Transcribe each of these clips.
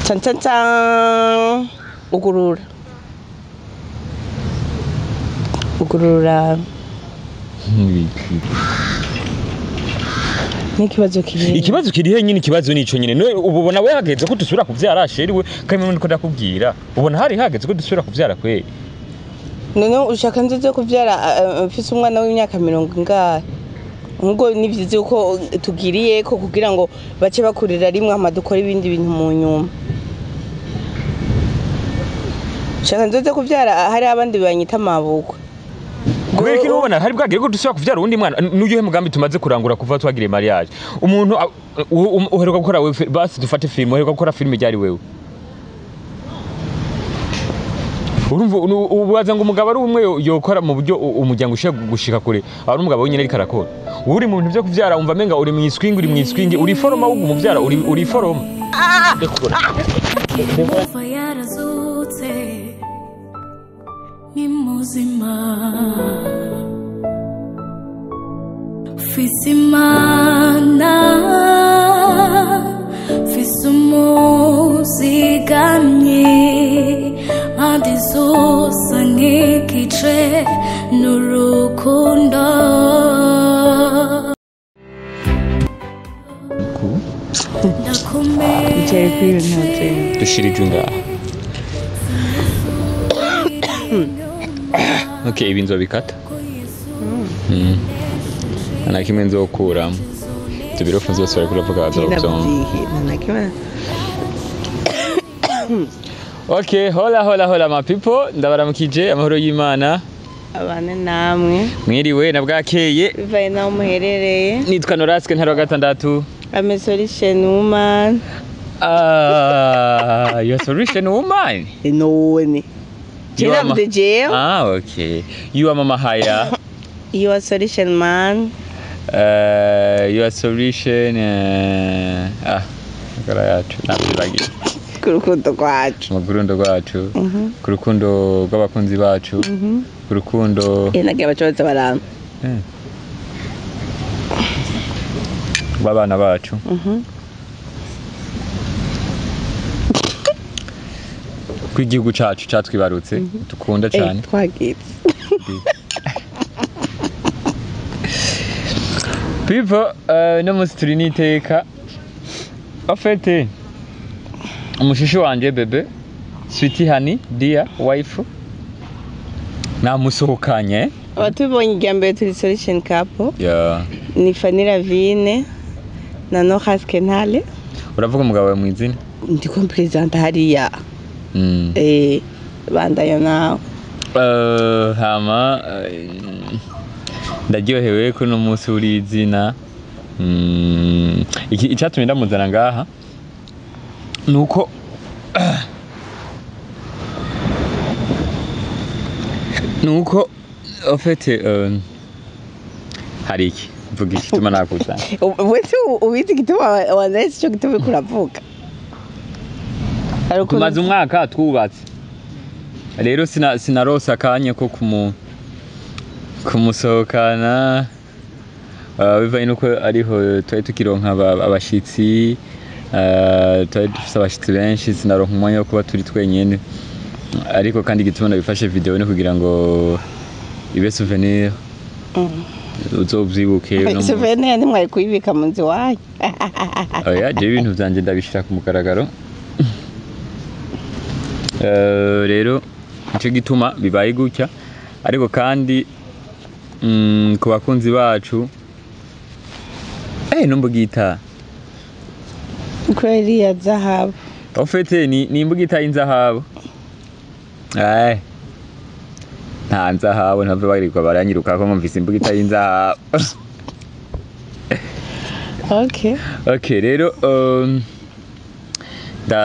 Chan. Ugurura. Ugurura. N'ikibazo kiri. Ikibazo kiri he nyine, ikibazo nico nyine. None ubu ubona we hageze ko dusubira kuvyara chéri we? Kandi niko ndakubwira. Ubona hari hageze ko dusubira kuvyara kweli? None ushaka nzoze kuvyara mfise umwana w'imyaka mirongo ingahe? Nubwo ni vyiza yuko tugiriye ko kugira ngo bace bakurira rimwe, hama dukore ibindi bintu mu nyuma. Ushaka nzoze kuvyara hari abandi banyita amabukwe? Kubera ko ubona hari bwagere ko dusubira kuvyara uwundi mwana, n'uyuhe mugambi tumaze kurangura kuva twagiriye mariage? Umuntu uheruka gukora wewe, basi dufate film, uheruka gukora film ryari wewe? Urumva ubaza ngo umugabo ari umwe yokora mu buryo umuryango ushobora gushika kure, ari umugabo wenyine ariko arakora. Uri mu bintu vyo kuvyara, umva menga uri mw'iswingi, uri mw'iswingi, uri foroma ahubwo umuvyara, uri foroma. Ndekura. Yehova yarazutse, ni muzima. Mfise Imana, mfise umuzigamyi, mpande zose nk'igice n'urukundo. Yicaye kuri iyo ntebe. Dushira ijwi ngaha. Okay, ibi nzobikata. Nta na kimwe nzokuramo. Ivyo birofu vyose bariko uravuga bazovyumva. Nabyihe, nta na kimwe. Okay, hola hola hola my people, ndabaramukije, amahoro y'Imana. Abane namwe. Mwiriwe na bwakeye. Bivaye naho muherereye. Nitwa Noraske Ntaro wa gatandatu. I'm a solution woman. Ah, you are solution woman. None. You are Jewe jewe. Ah, okay. You are Mama Haya. You are solution man. You are solution ah, akora yacu navyibagiye. Ku rukundo rwacu. Mu rukundo rwacu, ku rukundo rw'abakunzi bacu, ku rukundo Nagiye abacoza baramba. Rw'abana bacu, kw'igihugu cacu catwibarutse dukunda cane. Twagize. People, no munsi turi n'iteka. En fait, umushishi wanje, bébé, sweetie, honey, dear wife, namusohokanye. Abatubonye irya mbere, turi solution couple. Yeah. Ni Fanny Ravine na Noraske Ntale. Uravuga umugabo wawe mw'izina? Ndiko mpresenta hariya. Bandanya nawe. Hama ndaryohewe ko uno munsi uri izina. Icatumye ndamuzana ngaha nuko en fait hari iki, mvuga iki gituma nakuzana? Wese ubizi igituma wanzanye, sico gituma uriko uravuga. Hari ukuntu- Tumaze umwaka twubatse, rero sinarose akanya ko kumusohokana, bivanye nuko ariho twari tukironka abashitsi, twari dufise abashitsi benshi, sinaronka umwanya wo kuba turi twenyene. Ariko kandi igituma nabifashe video ni kugira ngo ibe souvenir, uzovyibuke uno munsi. Souvenir ntimwari kuyibika mu nzu iwanyu? Oya, jewe ibintu vyanje ndabishira ku mugaragaro. Rero nico gituma bibaye gutya. Ariko kandi ku bakunzi bacu, numbugita. Kubera iriya zahabu. En fait ni imbugita y'inzahabu. Nta nzahabu, ntave barirwa baranyirukako ngo mfise imbugita y'inzahabu. Okay. Okay, rero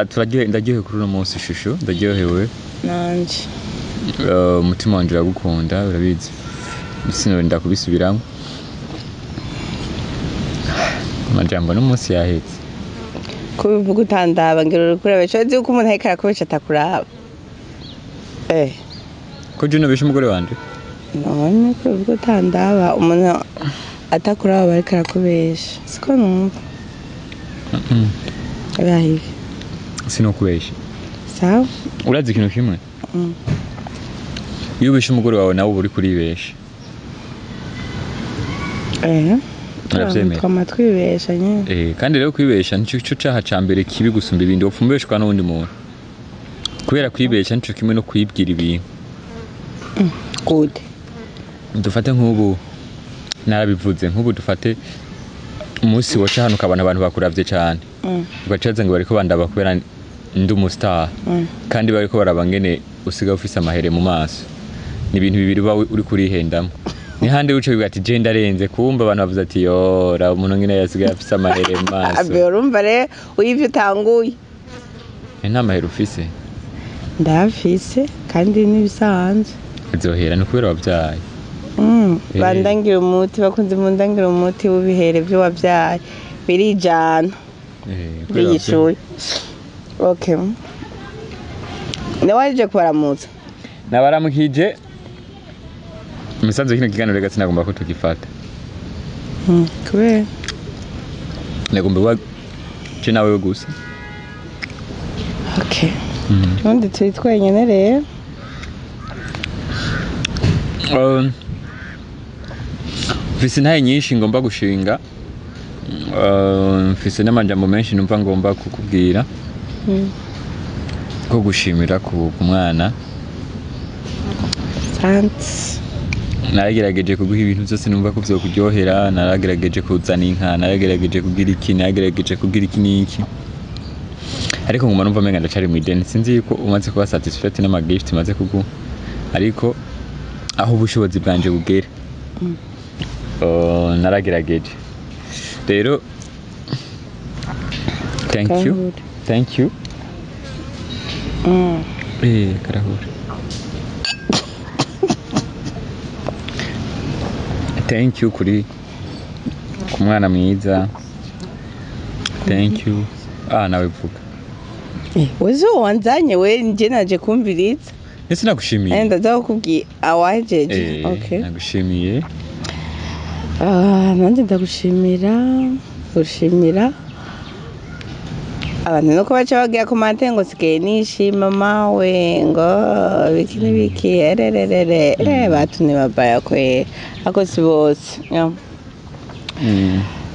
turaryohe, ndaryohewe kuri uno munsi, chouchou, ndaryohewe. Nanje. Umutima wanje uragukunda, urabizi, sinorinda kubisubiramo. Amajambo n'umunsi yahetse. Kubivuga utandaba, ngira uriko urabesha. Uzi yuko umuntu ariko arakubesha atakuraba. Ko je nobesha umugore wanje? None kubivuga utandaba, umuntu atakuraba ariko arakubesha. Siko numva. Abahiye. Sinokubesha. Sawa. Urazi ikintu kimwe? Iyo ubeshe umugore wawe, nawe uba uri kuribesha. Uravyemera? Twama twibesha nyene. Kandi rero kwibesha nico cyo caha ca mbere kibi gusumba ibindi wopfumbeshwa n'uwundi muntu, kubera kwibesha nico kimwe no kwibwira ibintu. Gute? Dufate nk'ubu, narabivuze, nk'ubu dufate umunsi waca hano ukabona abantu bakuravye cane, ugacaza ngo bariko bandaba kubera ndi umustar, kandi bariko baraba ngene usigaye ufise amahere mu maso. Ni ibintu bibiri uba uri kurihendamo. Ni hande uca wiga ati je ndarenze, kumva abantu bavuze ati yo raba umuntu ngene yasigaye afise amahere mu maso. Abe, urumva rero uyu utanguye. Nta mahere ufise? Ndayafise kandi n'ibisanzwe. Uzohera, ni kubera wabyaye. Bandangira umuti, bakunze mundangira umuti w'ibihere vyo wabyaye birijana. Kubera wabyaye. Biyishuye. Okay, nawaje kubaramutsa. Nabaramukije. Umusanzu kino kiganiro rega sinagomba ko tugifata. Kubera? Nagomba kuba je nawe gusa. Okay, ubundi turi twenyene rero. Mfise intahe nyinshi ngomba gushinga. Mfise n'amajambo menshi numva ngomba kukubwira ko gushimira ku mwana. Sante. Naragerageje kuguha ibintu byose numva ko vyokuryohera, naragerageje kuzana inka, naragerageje kugira iki, naragerageje kugira iki n'iki, ariko nguma numva umenga ndacari mw'ideni. Sinzi yuko umaze kuba satisfied n'ama gift maze kuguha, ariko aho ubushobozi bwanje bugera, naragerageje. Rero thank you. Karahura. Thank you. Karahura. Thank you kuri ku mwana mwiza. Thank you. Ah, nawe vuga. Wese wanzanye, we nje naje kumviriza. Ndetse nagushimiye. Ndaza kukubwira awahejeje. Okay. Nagushimiye. Ah, nanjye ndagushimira, gushimira abantu nuko baca bagira commentaire ngo sigaye nishima mawe, ngo biki n'ibiki, erererere, batumye babaya kwe, ako si bose. Yeah.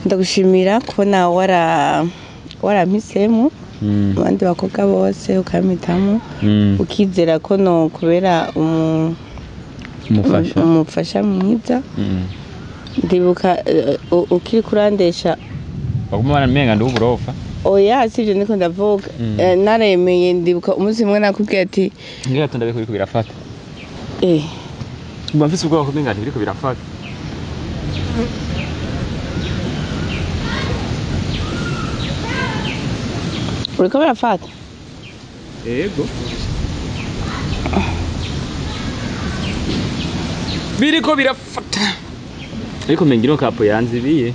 Ndagushimira kubona warampisemo mu bandi bakobwa bose, ukampitamo, ukizera ko no kubera umufasha. Umufasha mwiza. Ndibuka ukiri kurandesha. Baguma baramenga ndi uburofa. Oya, sivyo ndiko ndavuga. Naremeye, ndibuka umunsi umwe nakubwiye ati ngira ati ndabiko biriko birafata. Mba mfise ubwoba ko umenga ntibiriko birafata. Uriko birafata. Ego. Biriko birafata. Ariko menga ino kapo yanzibiye.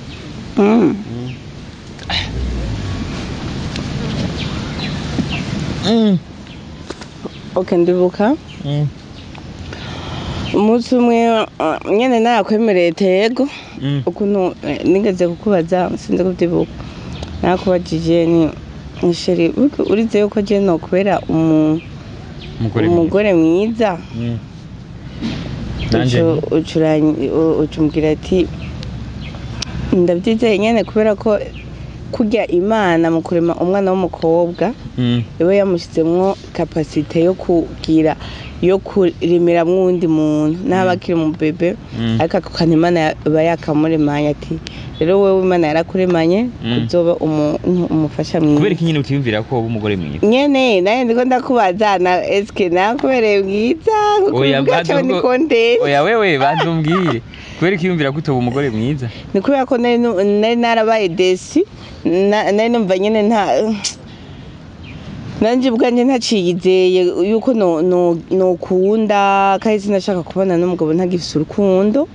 Okay, ndibuka umunsi umwe, nyene nakwemereye tego ukuntu, nigeze kukubaza, sinzi kubyibuka, nakubajije ni chéri, urize yuko je nokubera umugore mwiza. Umugore mwiza. Nanje ucumbwira ati ndabyizeye nyene, kubera ko kurya Imana mu kurema umwana w'umukobwa iba yamushyizemwo capacité yo kugira, yo kurimiramwo uwundi muntu n'aba akiri mu bébé. Ariko ako kantu Imana iba yakamuremanye, ati rero wewe Imana yarakuremanye kuzoba umuntu umufasha Kubera mwiza. iki nyine utiyumvira ko woba umugore mwiza? Nyene nawe ndiko ndakubaza, na eske nakubereye mwiza nkuko Oya, ubivuga banza canke ubwo- niko ndeze? Oya wewe, banza umbwire. Kubera iki wiyumvira ko utoba umugore mwiza? Ni kubera ko nari narabaye déçue, nari numva nyene nta nanje ubwanjye ntaciyizeye yuko nokunda, kandi sinashaka kubana n'umugabo ntagifise urukundo.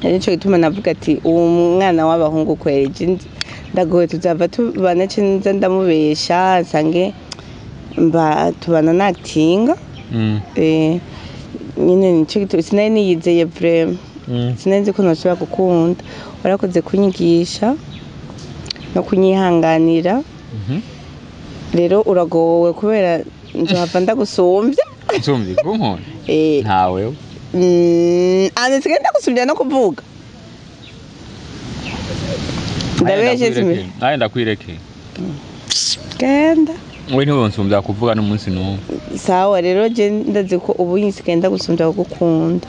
Nico gituma navuga ati uwo mwana w'abahungu kweri je ndagoye, tuzava tubana ce nza ndamubesha, nsange mba tubana natinga. Nyine nico gituma sinari niyizeye vraiment. Sinari nzi ko noshobora gukunda. Warakoze kunyigisha no kunyihanganira. Rero uragowe kubera nzohava ndagusumbya. Nsumvye kunkunda? Eh. Ntawe. Nsigaye ndagusumbya no kuvuga. Ndabeshe simi. Naye ndakwireke. Genda. We ntiwonsumbya kuvuga n'umunsi n'umwe. Sawa rero je ndazi ko ubu nsigaye ndagusumbya kugukunda.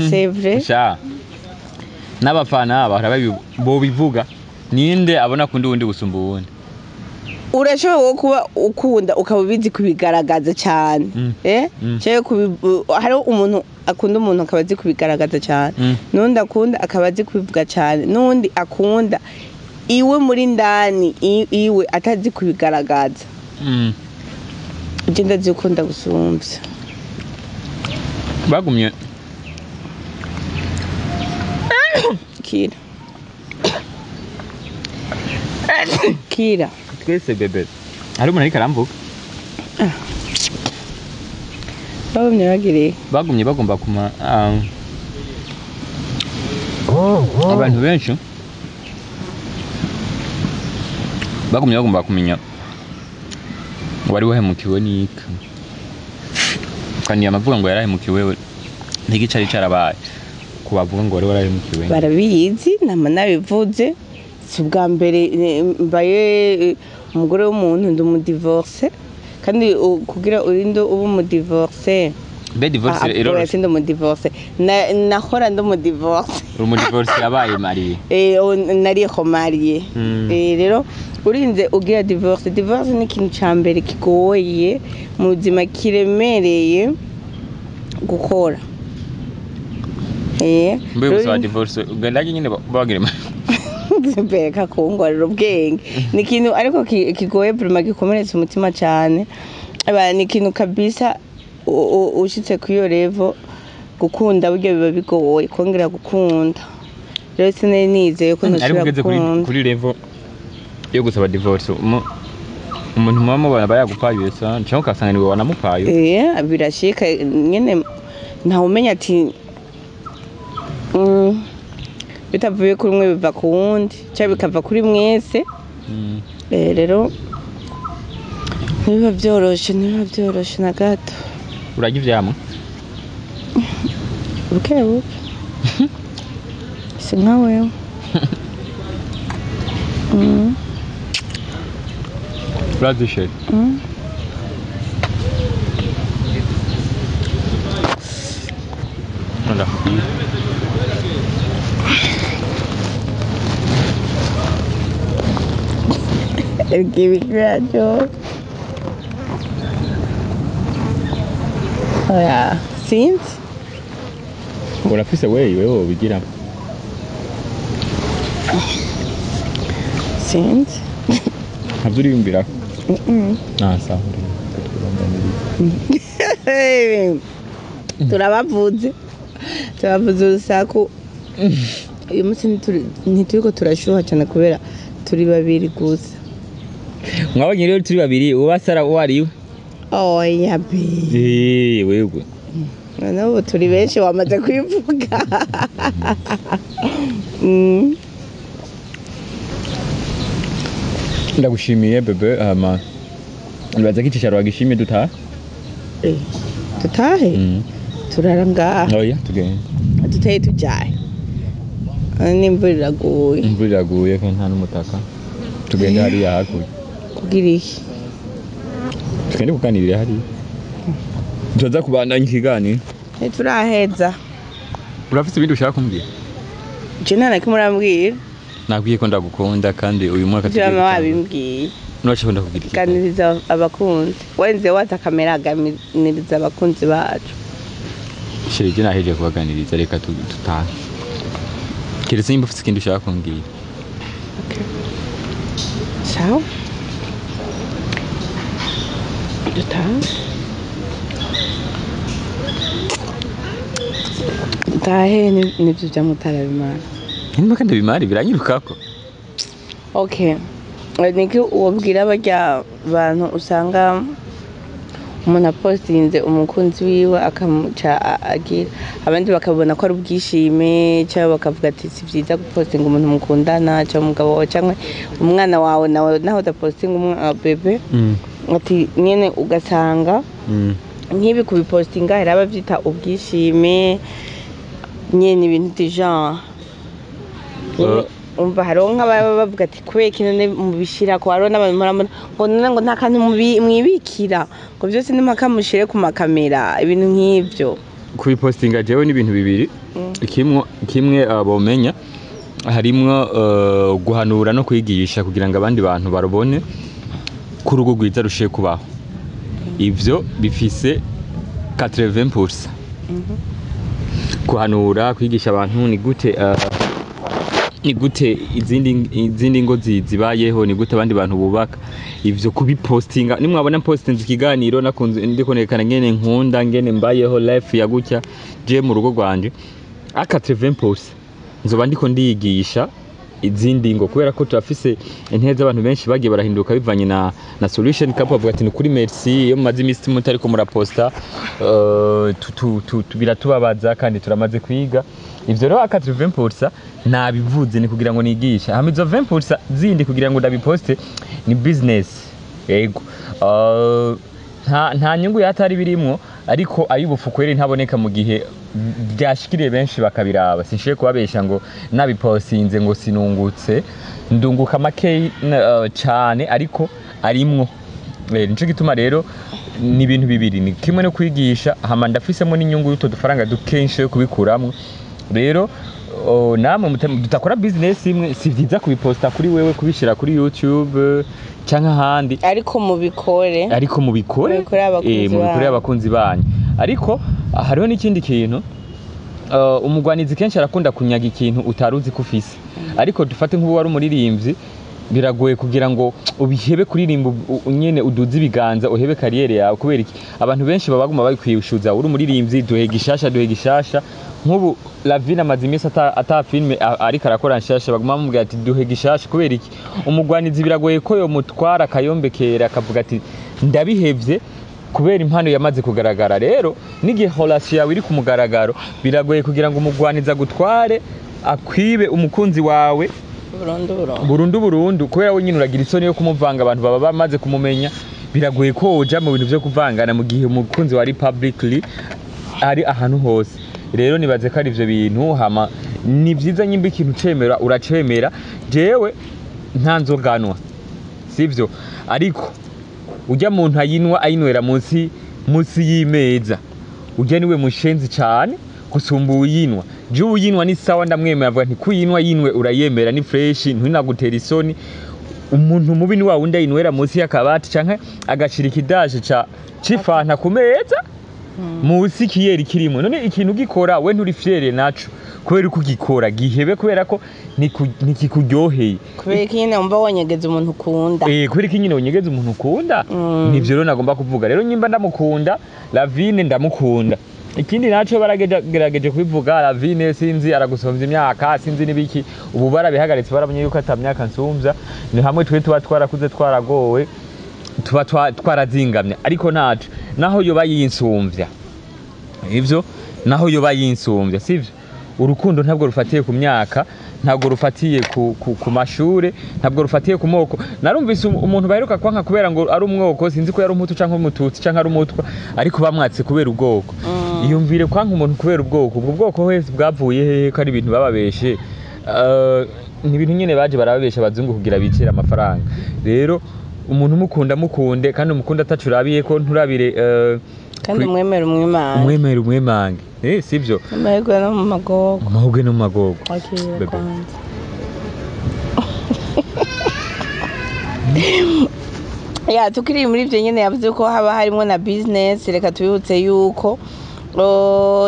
C'est vrai. Sha. N'abafana bahora bobivuga. Ninde abona kundi wundi gusumba uwundi? Urashoboye kuba ukunda ukaba ubizi kubigaragaza cyane. Eh? Cyangwa hariho umuntu akunda umuntu akaba azi kubigaragaza cyane. N'undi akunda akaba azi kubivuga cyane. N'undi akunda iwe muri ndani iwe atazi kubigaragaza. Je ndazi ukunda gusumbya. Bagumye Kira. Kira. Twese bebe. Hari umuntu ariko aramvuga. Bagumye bagiriye. Bagumye bagomba kuma abantu benshi bagumye bagomba kumenya wari wahemukiwe n'iki. Kandi amavuga ngo yarahemukiwe ntigicari carabaye. Kubavuga ngo wari warahemukiwe. Barabizi nama nabivuze. Si ubwa mbere mbaye umugore w'umuntu ndi umudivorce kandi kugira urinde uba umudivorce. Mbe divorce iroroshe. Ndi umudivorce nahora ndi umudivorce. Umudivorce yabaye mariye. Nariho mariye. Rero urinze ugira divorce, divorce ni ikintu ca mbere kigoye mu buzima kiremereye gukora. Mbe gusaba divorce ugenda nyine bagira mbega kungwarira ubwenge ni ikintu ariko kigoye vraiment gikomeretsa umutima cyane. Ni ikintu kabisa ushitse ku iyo level gukunda buryo biba bigoye kongera gukunda. Rero sinari nizeye ko ntosubira gukunda. Kuri level yo gusaba divorce umuntu muba mubana aba yagupaye cyangwa ugasanga niwe wanamupaye. Birashika nyene ntawumenya ati bitavuye kuri umwe biva ku wundi cyangwa bikava kuri mwese. Rero ntibiba byoroshe, ntibiba byoroshe na gato. Urarya ivyamwa? Buke buke. Si nka wewe. Urazi chérie? Ndakubwira. Ibirajo. Oya, sinzi. Urafise wewe wobigira. Sinzi. Ntabyo uriyumvira? Ah, sawa. Turabavuze. Turabavuze urusaku. Uyu munsi ntituriko turashuha cyane kubera turi babiri gusa. Mwabonye rero turi babiri uba Sara uwo ariwe. Oya be. Wewe. Nabo turi benshi wamaze kwivuga. Ndagushimiye bebe ama nibaza ko icicaro wagishimye dutaha? Tutahe? Turara ngaha. Oya tugende. Dutahe tujahe. N'imvura iraguye. Imvura iraguye kandi nta n'umutaka. Tugende hariya hakurya. Kugira iki? Tugende kuganirira hariya. Tuza kubandanya ikiganiro. Ntituraheza. Urafite ibindi ushaka kumbwira? Je nta na kimwe urambwira. Nakwiye ko ndagukunda kandi uyu mwaka tugiye. Jama wabimbwiye. Nuracha ndakubwira iki? Ganiriza abakunzi. Wenze waza kamera ganiriza abakunzi bacu. Chérie je naheje kubaganiriza reka tutahe. Keretse nimba ufite ikindi ushaka kumbwira. Okay. Ciao. Dutahe. Dutahe nibyo bya mutarabimana. Nimba kandi bimari biranyirukako. Okay. Niki wobwira barya bantu usanga Umuntu apostinze umukunzi wiwe akamuca agira abandi bakabona ko ari ubwishime, cyangwa bakavuga ati si byiza gupostinga umuntu mukundana, cyangwa umugabo wawe cyangwa umwana wawe, nawe naho udapostinga umwana bébé, ati nyene ugasanga nk'ibi kubipostinga hari abavyita ubwishime nyene, ibintu du genre nyene. Umva, hariho nk'ababa bavuga ati kubera iki none mubishirako? Hariho n'abantu muramubona ngo none ngo nta kantu mwibikira, ngo byose nimpaka mushire ku makamera, ibintu nk'ivyo. Kubipostinga jewe n'ibintu bibiri. Kimwe bomenya harimwo guhanura no kwigisha kugira ngo abandi bantu barubone ko urugo rwiza rushiye kubaho. Ivyo bifise 80% guhanura, kwigisha abantu ni gute izindi ngo zibayeho, ni gute abandi bantu bubaka. Ivyo kubipostinga, nimwabona postinze ikiganiro nakunze ndiko nerekana ngene nkunda, ngene mbayeho life ya gutya je mu rugo rwanje, a 80% nzoba ndiko ndiyigisha izindi ngo, kubera ko turafise intebe z'abantu benshi bagiye barahinduka bivanye na Solution Couple, bavuga ati ni kuri merci, iyo mumaze iminsi mutariko muraposta biratubabaza kandi turamaze kwiga. Ivyo rero a 80% nabivuze ni kugira ngo nigishe, hama izo 20% zindi kugira ngo ndabiposte ni business. Yego, nta nyungu yatari birimwo, ariko ay'ubufu kweri ntaboneka mu gihe byashikiriye benshi bakabiraba. Sinshoboye kubabesha ngo nabipostinze ngo sinungutse, ndunguka make cane, ariko arimwo. Nico gituma rero ni ibintu bibiri, ni kimwe no kwigisha, hama ndafisemo n'inyungu y'utwo dufaranga dukenshi yo kubikuramwo. Rero namwe tudakora business imwe, si vyiza kubiposta kuri wewe, kubishira kuri YouTube canke ahandi. Ariko mubikore. Ariko mubikore. Mubikore abakunzi mubikore banyu. Abakunzi banyu. Ariko hariho n'ikindi kintu, umugwanizi kenshi arakunda kunyaga ikintu utari uzi ko ufise. Ariko dufate nk'ubu wari umuririmbyi, biragoye kugira ngo ubihebe kuririmba, nyene uduze ibiganza uhebe carrière yawe. Kubera iki? Abantu benshi baba baguma babikwishuza: uri umuririmbyi, duhe gishasha, duhe gishasha. Nk'ubu Lavine amaze iminsi ata filme ariko arakora nshasha, baguma bamubwira ati duhe gishasha. Kubera iki? Umugwanizi biragoye ko yomutwara akayombekera akavuga ati ndabihevye, kubera impano yamaze kugaragara. Rero n'igihe relation yawe iri ku mugaragaro, biragoye kugira ngo umugwanizi agutware akwibe umukunzi wawe. Burundu burundu. Burundu burundu, kubera we nyine uragira isoni yo kumuvanga, abantu baba bamaze kumumenya. Biragoye ko woja mu bintu vyo kuvangana mu gihe umukunzi wari publicly ari ahantu hose. Rero nibaze ko ari ivyo bintu. Hama ni vyiza nyimba ikintu cemera uracemera. Jewe nta nzoganwa, sivyo? Ariko ujya muntu ayinwa ayinywera munsi y'imeza, ujya niwe mushenzi cane gusumba uyinwa. Je uyinwa ni sawa, ndamwemera, avuga nti kuyinwa yinwe urayemera, ni fresh, ntunagutera isoni. Umuntu mubi ni wa wundi ayinywera munsi y'akabati canke agashira ikidaje ca c'ifanta ku meza munsi kiyeri kirimo. None ikintu ugikora we nturi fier naco, kubera uko ugikora gihebe, kubera ko ntikikuryoheye. Kubera ko nyine wumva wonyegeza umuntu ukunda. Kubera ko nyine unyegeza umuntu ukunda. Nivyo rero nagomba kuvuga. Rero nyimba ndamukunda Lavine, ndamukunda. Ikindi naco baragerageje kubivuga, Lavine sinzi aragusomvya imyaka, sinzi n'ibiki. Ubu barabihagaritse, barabonye yuko ata myaka nsumvya, ni hamwe twe tuba twarakuze twaragowe, tuba twarazingamye. Ariko naco naho yoba yinsumvya, ivyo naho yoba yinsumvya sivyo. Urukundo ntabwo rufatiye ku myaka, ntabwo rufatiye ku mashure, ntabwo rufatiye ku moko. Narumvise umuntu baheruka kwanka kubera ngo ari umwoko, sinzi ko yari umuhutu canke umututsi canke ari umutwa, ariko bamwatse kubera ubwoko. Iyumvire kwanka umuntu kubera ubwoko, ubwo bwoko wese bwavuye hehe, ko ari ibintu bababeshe? Ni ibintu nyene baje barababesha abazungu kugira bicire amafaranga. Rero umuntu umukunda mukunde, kandi umukunda ataco urabiye ko nturabire Kandi umwemere umwimana. Umwemere umwemange, sivyo? Amahirwe no mu magogo. Amahugwe no mu magogo. Akira. Bébé. Kwanza ya tukiri muri ibyo nyine, yavuze ko haba harimo na business. Reka tubibutse yuko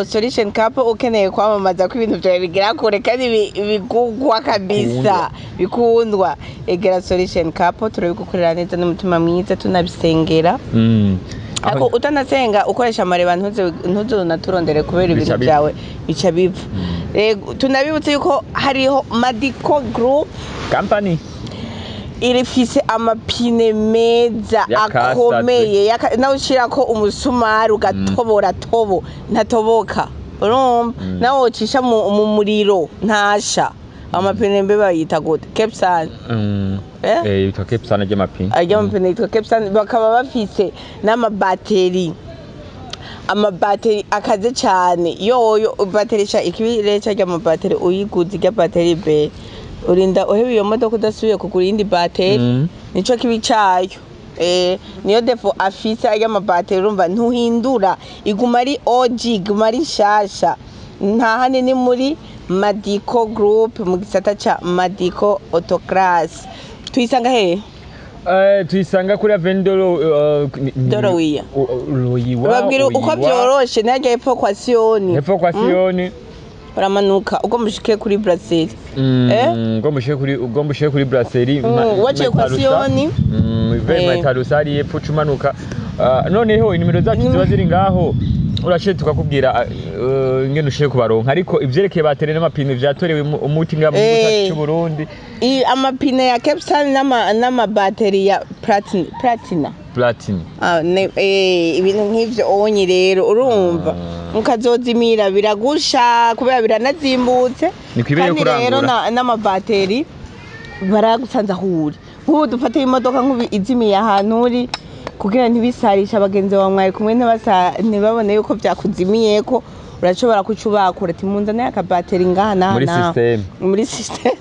Solution Couple, ukeneye kwamamaza ko ibintu byawe bigera kure kandi bigugwa kabisa, bikundwa, egera Solution Couple, turabigukorera neza n'umutima mwiza, tunabisengera. Ariko utanasenga ukoresha amareba, ntuze unaturondere kubera Bica ibintu bipfa. byawe bica bipfa. Rego, tunabibutse yuko hariho Madico Group Company. Irifise amapine meza Yakasaze. akomeye, nawe ushirako umusumari ugatobora tobo ntatoboka, urumva? Nawe wocisha mu muriro ntasha. Amapine mbe bayita gute? Kepsan? Eh? Eh, yitwa Kepsana ry'amapine. Arya mapine yitwa Kepsan. Bakaba bafise n'amabateri, amabateri akaze cyane. Yoyo bateri sha ikibire cyarya amabateri, uyiguze irya bateri be urinda uheba iyo modoka udasubiye kugura iyindi bateri. Nico kibi cayo, niyo défaut afise arya amabateri. Urumva ntuhindura, iguma ari OG, iguma ari nshasha. Nta handi ni muri Madiko Group, mu gisata ca Madiko Autoclass. Tuyisanga hehe? Tuyisanga kuri Avenue Dorowiya. Royiwa. Babwira uko byoroshe, ntarya hepfo kwa Siyoni. Hepfo kwa Siyoni. Uramanuka ubwo mushike kuri Brasserie. Eh? Ubwo mushike kuri Brasserie. Waciye kwa Siyoni. Metarusa ari hepfo ucumanuka. Ah, noneho inimero zacu ziba ziri ngaho, urashe tukakubwira ingene ushiye kubaronka. Ariko ivyerekeye bateri n'amapine vyatorewe umuti ngaha mu gihugu cyacu cy'u Burundi. Amapine ya Kepsan n'amabateri ya Platina. Platine. Ah, ibintu nk'ivyo onye rero urumva mukazozimira biragusha kubera biranazimbutse. Ni kwibere Kandi rero kurangura. N'amabateri baragusanze aho uri. Nk'ubu dufate imodoka nk'ubu izimiye ahantu uri, kugira ntibisarishe abagenzi bawe mwari kumwe, ntibabone yuko byakuzimiyeko, urashobora kuca ubakura ati munzanire akabateri ngaha n'aha Muri n'aha." system. Muri system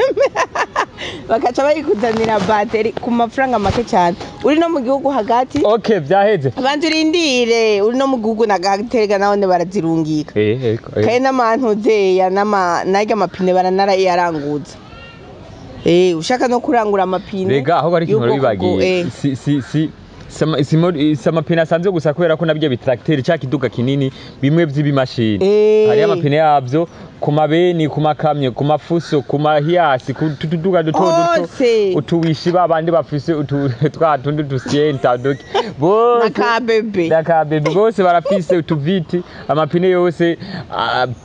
bakaca bayikuzanira bateri ku mafaranga make cyane, uri no mu gihugu hagati. Okay, vyaheze. Banza urindire, uri no mu gihugu nagaterega nahone barazirungika. Kandi n'amantuzeya n'arya amapine baranarayaranguza. Ushaka no kurangura amapine Rega aho bari ikintu y'ubwoko bibagiye si si amapine asanzwe gusa, kubera ko nabyo bitracteur cya kiduga kinini bimwe vy'ibimashini, hariyo amapine yavyo ku mabeni, ku makamyo, ku mafuso, ku mahiyasi, ku tuduga duto duto, Hose. utuwishi babandi bafise utu twa tundi dusienta duke bose. N'akabebe. N'akabebe bose barafise utuviti. Amapine yose,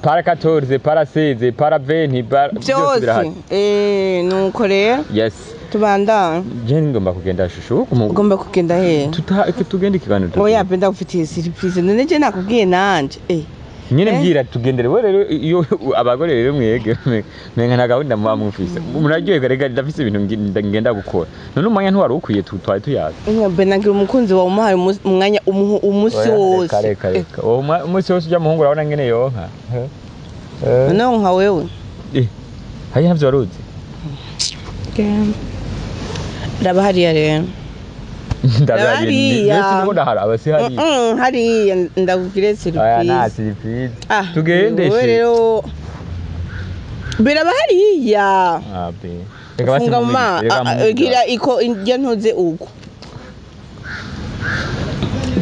para 14, para 16, para 20, byose Byose birahari. Nuko rero Yes. tubandanye. Je ngomba kugenda, shushu. Ugomba kugenda hehe? Tugende ikiganiro. Oya pe, ndagufitiye surprise. None je nakubwiye nanje. Nyine mbwira tugendere. We rero iyo abagore rero mwege mwenga nta gahunda muba mufise, muraryoherwa. Rega ndafise ibintu ngenda gukora, none umwanya ntiwari ukwiye, twari tuyazi. Mbe nagira umukunzi wawe umuhaye umwanya umusi Oya, reka wose. Reka reka, uwo umunsi wose ujya muhungu urabona ngene yonka. Noneho nka wewe. Hariya ntavyo waruzi. Raba hariya rero. Ndabihariye. Hariya. Mbese ndiko ndaharaba, si hariya? Hariya ndakubwire Oya, nta surprise. surprise. Ah, Tugende wewe she. rero biraba hariya. Ah, be. Reka basi Funga mumire, reka mumire. Gira iko irya ntuze uko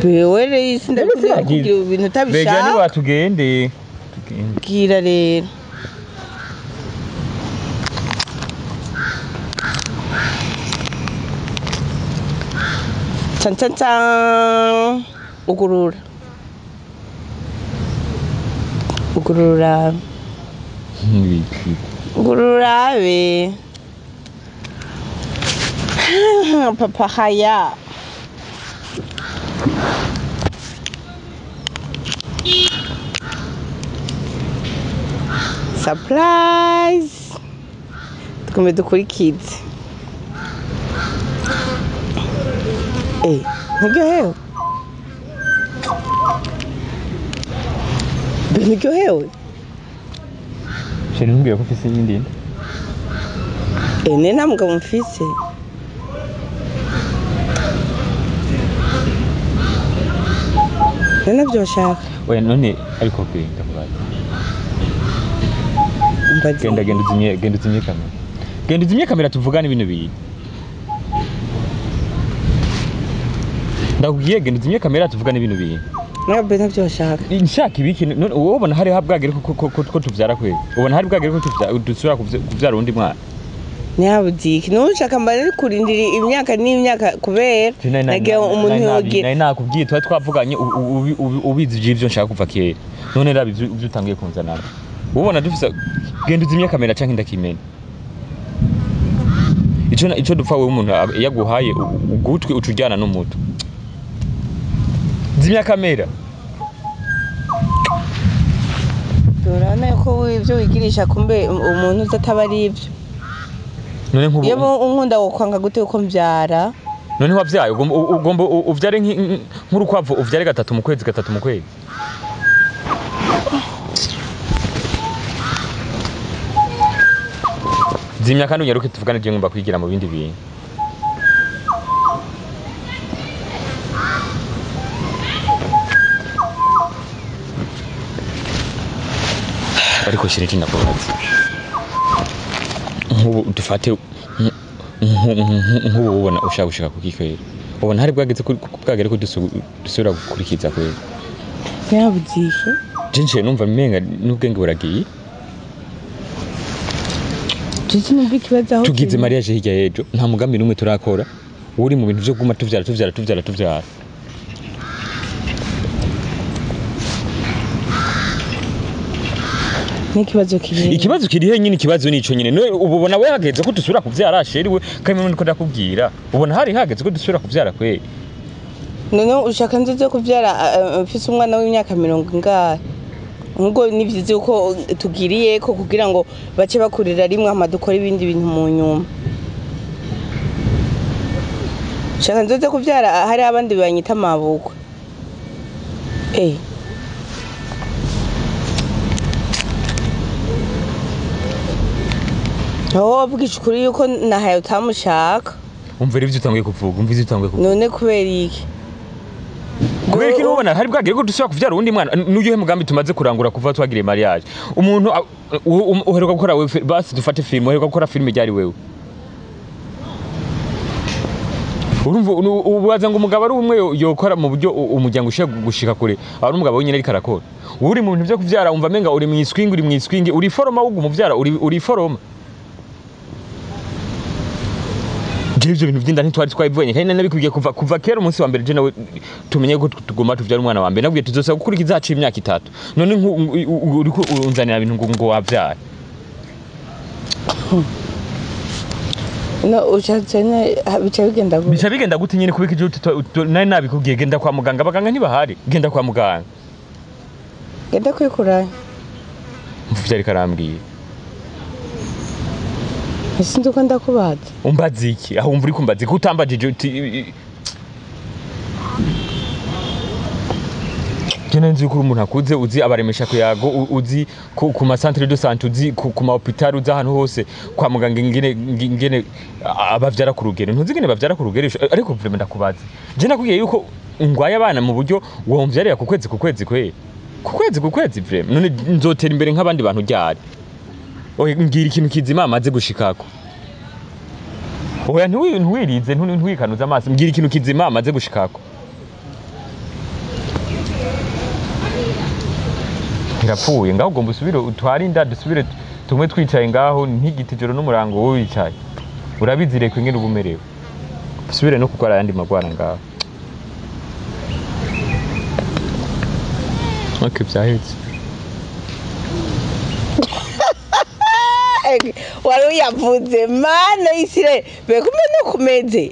bewe rero sindakubwira kugira ibintu Bega utabishaka. niba tugende. Tugende. Bwira rero. Chan chan chan, ugurura, ugurura. Ibiki? Ugurura be papa haya. Surprise, tugume dukurikize. Nturyohewe be? Nturyohewe? Chérie, ntumbwire ko ufise iyindi nda. Ne nta mugabo mfise. Ne navyo bashaka. Oya, none ariko be ndakubaza. Mbaze. Genda, genda uzimye, genda uzimye kamera. Genda uzimye kamera tuvugane ibintu bibiri. Ndakubwiye genda uzimye kamera tuvugane ibintu bibiri. Ntabwo ntabyo bashaka. Nshaka ibiki? None wowe ubona hari bwagere ko tuvyara kweli? Ubona hari bwagere ko dusubira kuvyara uwundi mwana? Ntiyabudike nushaka mba nari kurindira imyaka n'imyaka kubera nagiye umuntu yogira. Nari nakubwiye, twari twavuganye, ubizi ivy'ivyo nshaka kuva kera. None raba ivyo utangiye kunzanana. Ubona dufise, genda uzimye kamera canke ndakimena. Ico dupfa wewe, umuntu iyo aguhaye ugutwi uca ujyana n'umutwe. Zimya kamera. Urabona ko ibyo wigirisha kumbe umuntu uzi ataba ari ibyo. None nk'ubu Iyo unkunda wokwanga gute uko mbyara? None wavyaye ugomba uvyare nk'urukwavu, uvyare gatatu mu kwezi, gatatu mu kwezi. Zimya kandi unyaruke tuvugane, je ngomba kwigira mu bindi bintu. Ariko shiriki ndakubaza, nk'ubu dufate nk'ubu ubona ushaka gushika kuki kweri? Ubona hari bwageze bwagere ko dusubira gukurikiza kweri? Yabuze. Je nciye numva menga n'ubwenge buragiye. Tuzi numva ikibazo aho Tugize kiri. mariage hirya y'ejo, nta mugambi n'umwe turakora. Uri mu bintu vyo kuguma tuvyara, tuvyara, tuvyara, tuvyara. N'ikibazo kiri. Ikibazo kiri he nyine? Ikibazo nico nyine. None ubu ubona we hageze ko dusubira kuvyara, chéri? We kandi niko ndakubwira, ubona hari hageze ko dusubira kuvyara kweri? None ushaka nzoze kuvyara mfise umwana w'imyaka mirongo ingahe? Nk'ubwo ni vyiza yuko tugiriye ko kugira ngo bace bakurira rimwe, hama dukore ibindi bintu mu nyuma. Shaka nzoze kuvyara hari abandi banyita amabukwe? Eh, aho wavugisha ukuri yuko nahaye utamushaka. Umva rero ivyo utanguye kuvuga, umva ivyo utanguye kuvuga. None kubera iki? Kubera iki? Ubona hari bwagere ko dusubira kuvyara uwundi mwana? N'uyuhe mugambi tumaze kurangura kuva twagiriye mariage? Umuntu uheruka gukora wewe basi dufate film, uheruka gukora film ryari wewe? Urumva ubaza ngo umugabo ari umwe yokora mu buryo umuryango ushobora gushika kure, ari umugabo wenyine ariko arakora. Uri mu bintu vyo kuvyara, umva menga uri mw'iswingi, uri mw'iswingi, uri foroma wuguma uvyara, uri foroma. Jewe ivyo bintu vy'inda ntitwari twabivuganye, kandi nabikubwiye kuva kera. Umunsi wa mbere je nawe tumenye ko tugomba tuvyara umwana wa mbere, nabwiye tuzosaba gukurikiza haciye imyaka 3. None uriko unzanira ibintu ngo wavyara. No ushatse bica bigenda gute? Bica bigenda gute nyene? Kubika ivyo nari nabikubwiye, genda kwa muganga, abaganga ntibahari, genda kwa muganga. Genda kwikurayo. Mva ivyo ariko arambwiye. Sinzi uko ndakubaza. Umbaza iki? Aho wumva uriko umbaza iki utambajije uti je nzi yuko uri umuntu akuze, uzi abaremesha kuyago, uzi ku ma centre de santé, uzi ku ma hôpital, uzi ahantu hose kwa muganga ingene abavyara ku rugero. Ntuzi ingene bavyara ku rugero? Ariko vraiment ndakubaza, je nakubwiye yuko ngwaye abana mu buryo womvyarira ku kwezi ku kwezi kwe ku kwezi ku kwezi. Vraiment, none nzotera imbere nk'abandi bantu ryari? Oya, mbwira ikintu kizima amaze gushikako. Oya, ntiwirize, ntiwikanuze amaso, mbwira ikintu kizima amaze gushikako. Birapfuye ngaho, ugomba usubire utware inda, dusubire tumwe twicaye ngaho ntigiti ijoro n'umurango, wowe wicaye urabizi. Reka ingene uba umerewe, usubire no kurwara ayandi magwara ngaho. Okay, vyaheze. Wari uyavuze mana isire be kumbe no kumeze,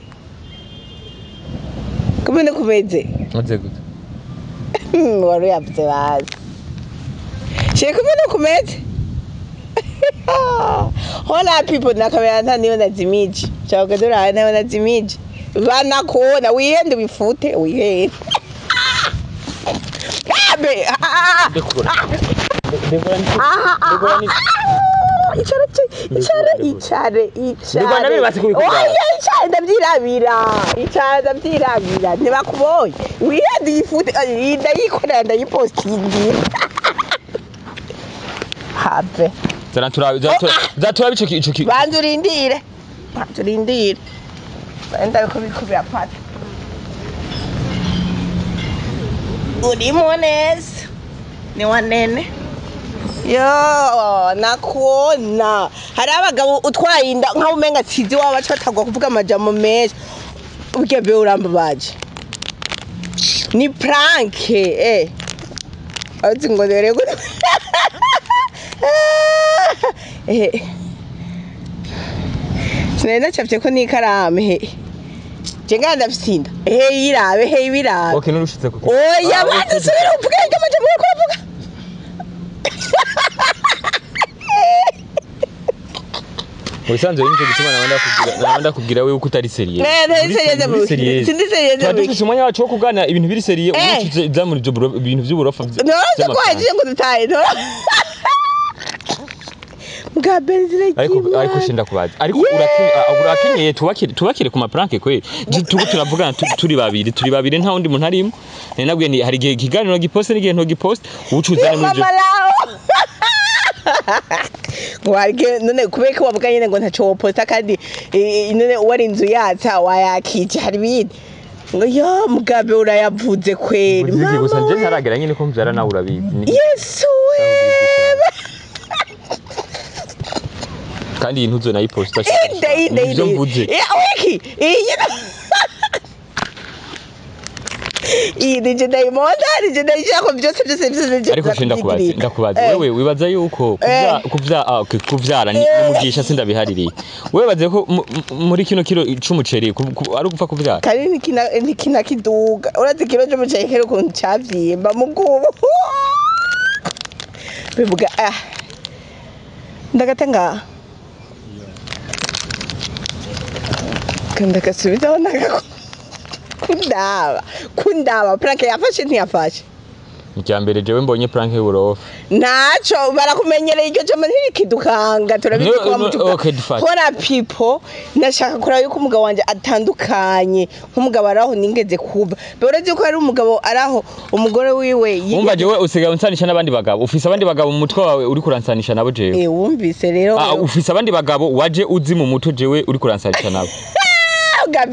kumbe no kumeze. Maze gute? Wari uyavuze bazi she kumbe no kumeze. Hola people, nakamera nta niyo nazimije, shaka dore nayo nazimije, banakuona wihende, wifute, wihende abe ah. Ndekura, ndekura, ndekura. Icara, icara, icare, icare. Ndikora ndabibatse kubikora. Oya, icare ndavyirabira, icare ndavyirabira, ntibakubonye, wihende, yifute, ndayikorera, ndayipostingira have. Zana turabe, zana turabe ico Banza urindire, banza urindire, ndabiko biriko birafata, urimo neza ni wanene yo nakuona. Hari abagabo utwaye inda nkaho umenga sizi waba, baca batagwa kuvuga amajambo menshi. Burya be urambabaje, ni prank eh, azi ngo dore gute eh. Sinari nacafye ko n'ikaramu he. Je ngaha ndafise inda. He yirabe, he ibirabe. Okay, nurushitse ku Oya, banza usubire uvuge iryo majambo uriko uravuga. Ubusanzwe nicyo gituma nabanda kugira wewe uko utari sérieux. Ntari sérieux Uri mu sérieux. Sindi sérieux Tuba mu. dufise umwanya wacu wo kuganira ibintu biri sérieux, ubu tuza muri ibyo bintu by'uburofa Noroze ko by'amafaranga. wagiye ngo dutahe. Bwa benzine. Ariko shinda kubaza, ariko urakenyeye, tubakire ku ma prank kweli. Tuko turavugana turi babiri nta wundi muntu arimo. Nari nabwiye nti hari igihe ikiganiro giposte n'igihe ntogiposte, ubu ucuzane muri ibyo. Mama lao. Warge none kubera ko wavuga nyene ngo ntaco woposta kandi none wari inzu yatsa wayakije, hari ibindi ngo yo mugabe urayavuze kweri. Muziki gusa Mama nje we. ntaragera nyine ko mbyara, nawe urabizi. Yesu we. Kandi iyi ntuzo nayiposta. Inde inde. Nivyo Inde mvuze. Wiki iyi nyine, iyi nije ndayimonda, nije ndayishaka byose byose byose nije. Ariko shinda kubaza, ndakubaza wewe, wibaza yuko ah, okay, kuvyara ni umugisha, sindabihaririye. Wewe wibaze ko muri kino kiro c'umuceri ari ugupfa kuvyara? Kandi ntikina kiduga, urazi ikiro c'umuceri kera ukuntu cavyimba, mugubu bivuga ah ndagata ngaha ndagasubizaho kundaba kundaba prank yafashe ntiyafashe. Icya mbere jewe mbonye prank y'uburofa. Ntaco barakumenyereye, iryo jambo ntirikidukanga, turabizi. No, Ko no, bamutuka. okay, dufate. Hora people, nashaka kuraba yuko umugabo wanje atandukanye nk'umugabo araho ningeze kuba. Urazi ko hari umugabo araho umugore wiwe Wumva jewe usigaye unsanisha n'abandi bagabo, ufise abandi bagabo mu mutwe wawe uri kuransanisha nabo jewe. Eh, wumvise rero. Ah, ufise abandi bagabo waje uzi mu mutwe jewe uri kuransanisha nabo. Bwa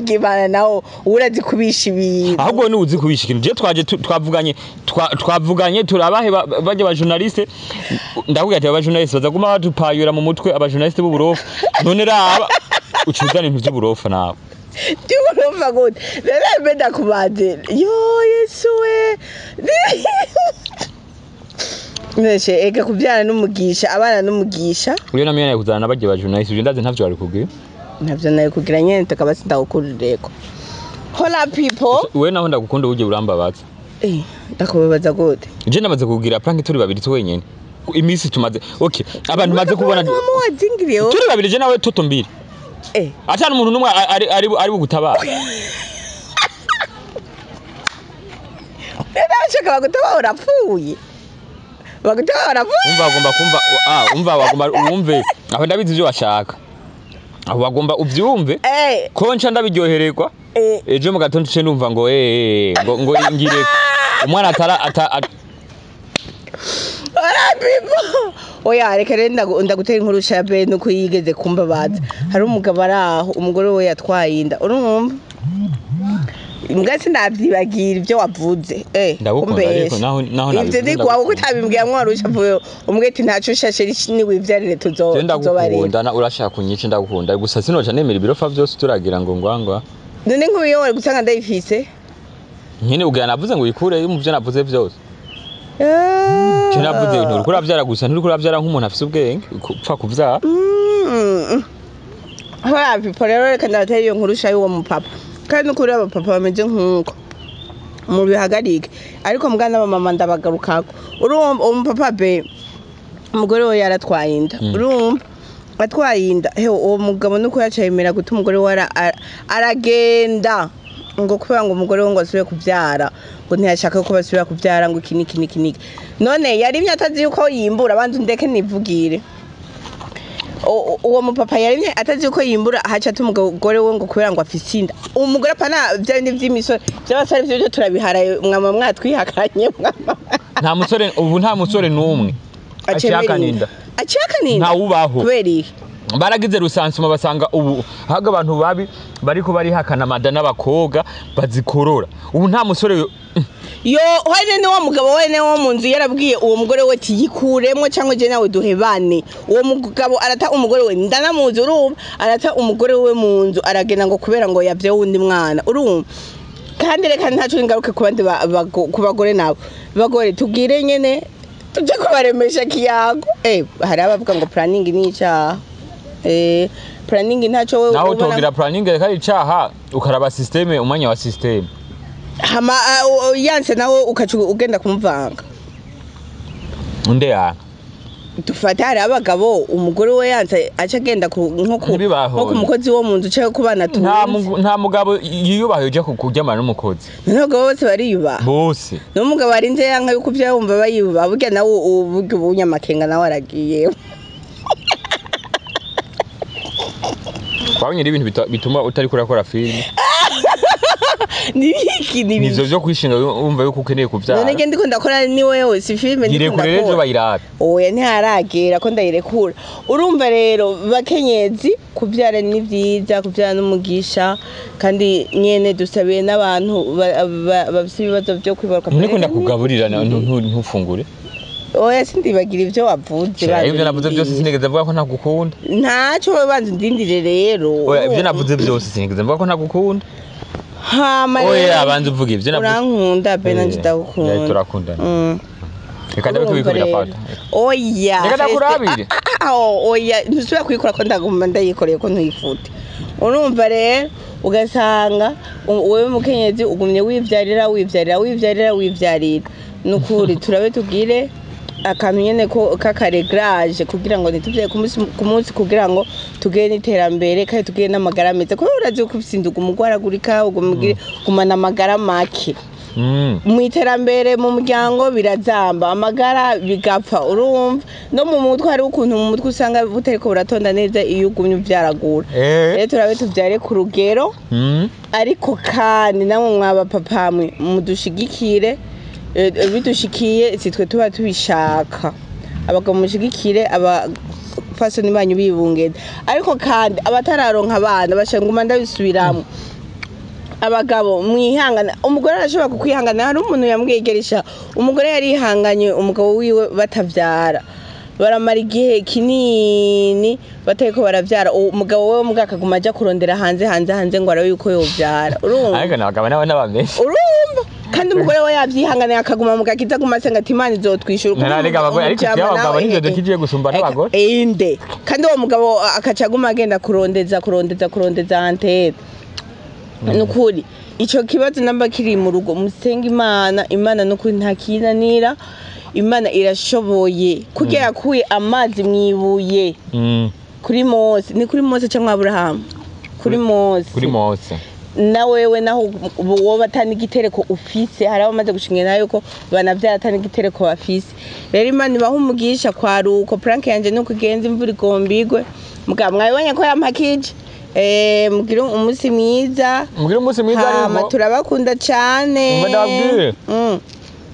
Imana nawo urazi kubisha ibintu. Ahubwo ni uzi kubisha ikintu. Je twaje twavuganye twavuganye turabahe bajya ba journaliste, ndakubwira ati aba journaliste bazaguma badupayura mu mutwe, aba journaliste b'uburofa. None raba ucuzana ibintu by'uburofa nawe. Urumva gute rero mbe ndakubaze yo Yesu we. Neshe ega kubyara n'umugisha, abana n'umugisha. Uyo namwe naye kuzana n'abajya ba journaliste, uje ndazi ntavyo wari kubwira. Ntabyo nawe kugira nyene tukaba sindagukurireko. Hola people. Wewe naho ndagukunda uje urambabaza. Eh, ndakubabaza gute? Je namaze kugira prank turi babiri twenyene iminsi tumaze, okay, abantu maze kubona Wazingiriye. Turi babiri je nawe toto mbiri. Eh. Atana umuntu numwe ari bugutabara. Rero bashaka bagutaba urapfuye, bagutaba urapfuye. Umva wagomba kumva, ah, umva wagomba wumve aho ndabizi ibyo washaka, aho wagomba uvyumve. Eh. Ko nca ndabiryohererwa. Eh. Ejo mu gatondo nce numva ngo eh ngo ngire umwana atara Hola people. Oya, reka rero ndagutera inkuru shabe nuko yigeze kumbabaza. Hari umugabo ari aho umugore we yatwaye inda, urumva mbwa sinavyibagira ibyo wavuze eh. Ndagukunda ariko Kumbesha. naho Ivyo nabivuze ni kwawe ndagukunda. utabimbwiye mwarusha mvuye umbwiye ati ntaco ushashe niwivyarire Je tuzobarira. ndagukunda urashaka kunyica, ndagukunda gusa sinoca nemera ibirofa byose turagira ngo ngwangwa. None nk'uyu wari gusanga ndayifise. Nyene ubwo navuze ngo uyikure mu byo navuze byose. Ah. Je navuze nturiko uravyara gusa, nturiko uravyara nk'umuntu afise ubwenge upfa kuvyara. Hola people, rero reka ndabatera iyo nkuru sha y'uwo mupapa, kandi n'ukuri abapapa bameze nk'uko mubihagarike, ariko mbwa n'abamama ndabagarukako. Urumva uwo mupapa be umugore we yaratwaye inda. Urumva atwaye inda he, uwo mugabo nuko yaca yemera guta umugore we aragenda ngo kubera ngo umugore we ngo asubire kubyara, ngo ntiyashaka ko basubira kubyara, ngo iki niki niki niki. None yarimye atazi yuko yimbura. Banza undeke nivugire. Uwo mupapa yarimye atazi yuko yimbura, haca ata umugore we ngo kubera ngo afise inda. Umugore apana bya bindi vy'imisore vy'abasore, vyo turabiharaye, mwama mwatwihakanye mwama. Nta musore ubu, nta musore n'umwe acihakana inda. Acihakana inda. Ntawubaho. Kubera iki? Baragize rusansuma basanga ubu haga abantu babi bariko barihakana amada n'abakobwa bazikorora. Ubu nta musore. Yo hene ni wa mugabo wene wo mu nzu yarabwiye uwo mugore we ati yikuremwo cyangwa je nawe duhebane. Uwo mugabo arata umugore we, ndanamuzi, urumva arata umugore we mu nzu aragenda ngo kubera ngo yavye wundi mwana, urumva. Kandi reka ntaco ingaruke ku bandi ku bagore nabo. Bagore tugire nyene tuje kubaremesha kiyago. Eh, hari abavuga ngo planning ni icaha. Planning ntaco wewe Naho ubona- utogira planning reka ari icaha, ukaraba système, umwanya wa système. Hama yanse nawe ukaca ugenda kumuvanga. Unde ya Dufate hari abagabo umugore we yanse aca agenda nko ku Ntibibaho. nko ku mukozi wo mu nzu canke ku bana Nta tunze. nta mugabo yiyubaha uja kuryamana n'umukozi. None abagabo bose bariyubaha? Bose. N'umugabo arinze yanka yuko uvyo yumva bayubaha, burya nawe uburyo ubunyamakenga nawe aragiye. Wabonye ibintu bituma utariko urakora filime. Nibiki? Nivyo Nibiki? vyo kwishinga wumva yuko ukeneye kuvyara. None ndiko ndakora ni wewe, si filime ndiko Yirekure rero ejo ndakora. bayirabe. Oya, ntiharagera ko ndayirekura. Urumva rero bakenyezi, kubyara ni byiza, kubyara n'umugisha, kandi nyene dusabiye n'abantu bafise ibibazo byo kwibaruka. None ko ndakugaburira ntufungure? Oya, sindibagira ivyo wavuze. Shara, ibyo navuze byose Banza sinigeze mvuga ko ntagukunda. Ntaco, wowe banza undindire rero. Oya, ibyo navuze byose sinigeze mvuga ko ntagukunda. Hama Oya, rero abanza uvuge ibyo navuze. urankunda be, nanje ndagukunda. Turakundana. Reka ndabe Urumva kubiko rero. birafata. Oya. Reka ndakurabire. Oya, ntusubira kuyikora ko ndaguma ndayikoreye ko ntuyifute. Urumva rero ugasanga wewe mukenyezi ugumye wivyarira, wivyarira, wivyarira, wivyarira. Nukuri turabe tugire akantu nyene ko k'akaregrage kugira ngo ntituvyare ku munsi ku munsi, kugira ngo tugire n'iterambere kandi tugire n'amagara meza, kubera urazi ko ufise inda uguma ugwaragurika, uguma ugumana amagara make. Mu iterambere mu muryango birazamba, amagara bigapfa. Urumva no mu mutwe hari ukuntu mu mutwe usanga butariko buratonda neza iyo ugumye uvyaragura. Rero turabe tuvyare ku rugero. Ariko kandi namwe mwaba papa mwe mudushigikire, bidushikiye si twe tuba tubishaka. Abagabo mushigikire abapfasoni banyu bibungeze. Ariko kandi abatararonka abana bashanguma, ndabisubiramwo, abagabo mwihangana, umugore arashobora kukwihangana. Hari umuntu yambwiye, umugore yarihanganye umugabo wiwe batavyara, baramara igihe kinini batariko baravyara, umugabo we mbwa akaguma aja kurondera hanze, hanze, hanze ngo arabe yuko yovyara. Urumva? Ariko nabagabo nabo n'abameshe. Urumva kandi umugore we yavyihanganiye akaguma mu gakiza, aguma asenga ati Imana izotwishura. Nararega abagore, ariko Umujama ivy'abagabo nawe, nivyo dukijije gusumba n'abagore. Inde kandi uwo mugabo akaca aguma agenda kurondeza, kurondeza, kurondeza antene. Nukuri ico kibazo namba kiri mu rugo, musenga Imana. Imana nukuri ntakinanira, Imana irashoboye kurya yakuye amazi mwibuye kuri Mose. Ni kuri Mose cyangwa Aburahamu? Kuri Mose. Kuri Mose. Na wewe naho woba atani igitereko ufise, hari abamaze gushinga nayo ko banavyara atani igitereko bafise. Rero Imana ibaha umugisha. Kwaruko prank yanje nuko igenza, imvura igomba igwe. Mugabo mwabibonye ko yampakije. Mugire umunsi mwiza. Mugire umunsi mwiza. Hama Ariko turabakunda cane. Umva ndababwire.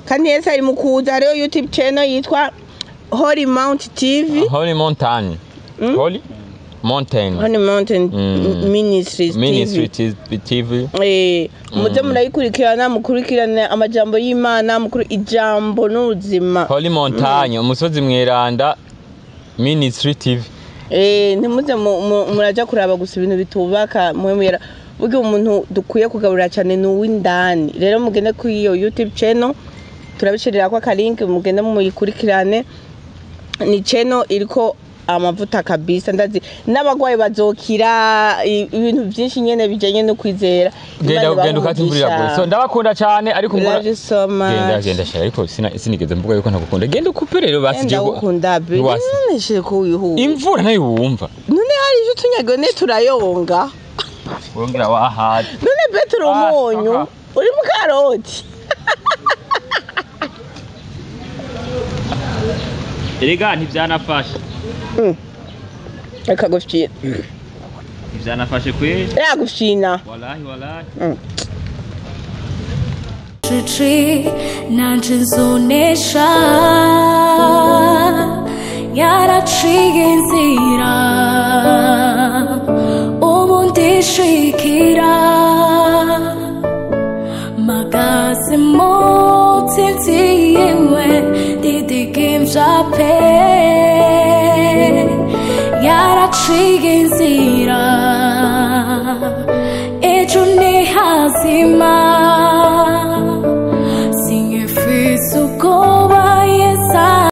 Kandi Yesu ari mu kuza. Hariho YouTube channel yitwa Holy Mount TV. Holy Mountain. Holy Mountain. Holy Mountain Ministries Ministry TV. TV. Muze murayikurikirana, mukurikirane amajambo y'Imana, mukuru ijambo n'ubuzima. Holy Mountain, umusozi mweranda Ministry TV. Ntimuze muraja kuraba gusa ibintu bitubaka mwe mwera. Burya umuntu dukwiye kugaburira cyane ni uw'indani. Rero mugende kuri iyo YouTube channel, turabishirira ko akalinki, mugende muyikurikirane. Ni channel iriko amavuta kabisa, ndazi n'abagwayi bazokira, ibintu byinshi nyene bijanye no kwizera. Genda. Imana Genda ukate imvura iraguye. ibahe. So ndabakunda cyane, ariko Love you so much. Genda, genda shara, ariko sinigeze mvuga yuko ntagukunda. Genda ukupe rero basi. Genda ukunda be. Ntiwasi. None shire ko wihuta. Imvura nayo wumva. None hari ivyo tunyagone turayonga. Wongera wahata. None Petero, Ah, umunyu aha. uri mu karoti. Erega ntivyanafashe. Reka gufyina. Ntivyanafashe kweli. Reka gufyina. Wallahi, wallahi. Cici nanje nzonesha, yaraciye inzira, ubu ndishikira magaze mu ntsinzi yiwe, ndidigemvya pe, yaraciye inzira, ejo ni hazima.